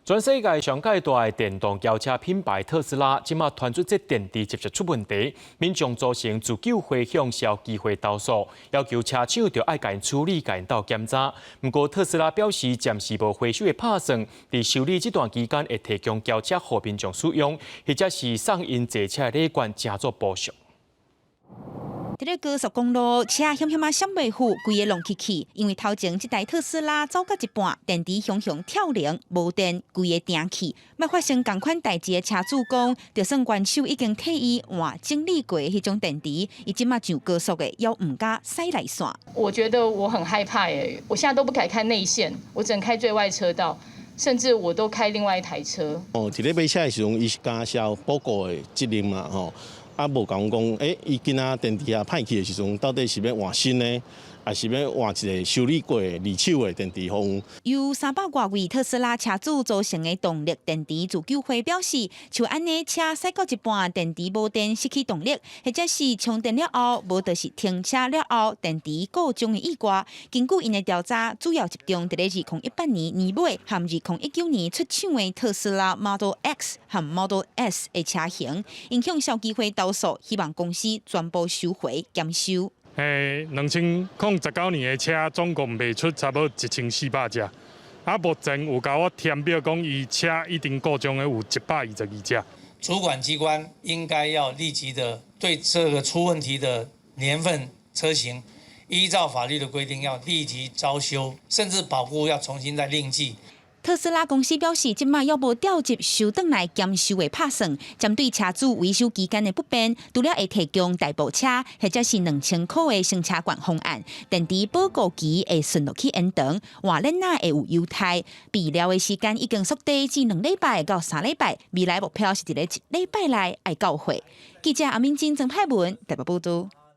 全世界上蓋大的電動轎車品牌特斯拉，這馬傳出這電池接續出問題，民眾組成自救會向消基會投訴，要求車廠著愛共𪜶處理、共𪜶鬥檢查。毋過特斯拉表示，暫時無回收的拍算，佇修理這段期間會提供轎車予民眾使用，或者是送𪜶坐車的禮券，成做補償。佇咧高速公路，車險險仔閃袂赴，規个挵去去。因為頭前這台特斯拉走到一半，電池雄雄跳靈，無電，規个定去。捌發生仝款代誌的車主講，就算原廠已經替伊換整理過彼種電池，伊這馬上高速的，猶毋敢駛內線。我覺得我很害怕欸，我現在都不敢開內線，我只能開最外車道，甚至我都開另外一台車。哦，佇咧買車的時陣，伊是加銷保固的責任嘛，吼。啊，無講講，伊今仔電池啊歹去的時陣，到底是欲換新的，抑是欲換一个修理過的二手的電池予？由300外位特斯拉車主組成的動力電池自救會表示，像按呢車駛到一半，電池無電失去動力，或者是充電了後，無就是停車了後，電池故障的意外。根據𪜶的調查，主要集中佇咧2018年年尾和2019年出廠的特斯拉 Model X 和 Model S 的車型，𪜶向消基會投訴，希望公司全部收回檢修。2019年的車總共賣出差不多1400隻，啊，目前有共我填表講，伊車已經故障的有122隻。主管機關應該要立即的對這個出問題的年份車型，依照法律的規定要立即招修，甚至保固要重新再另計。特斯拉公司表示，這馬猶無調集收轉來檢修的拍算，針對車主維修期間的不便，除了會提供代步車或者是2000箍的乘車券方案，電池保固期會順落去延長，換鏈仔會有優待，備料的時間已經縮短至2禮拜到3禮拜，未來目標是佇咧一禮拜內愛到貨。記者阿敏晶、曾派文台北報導。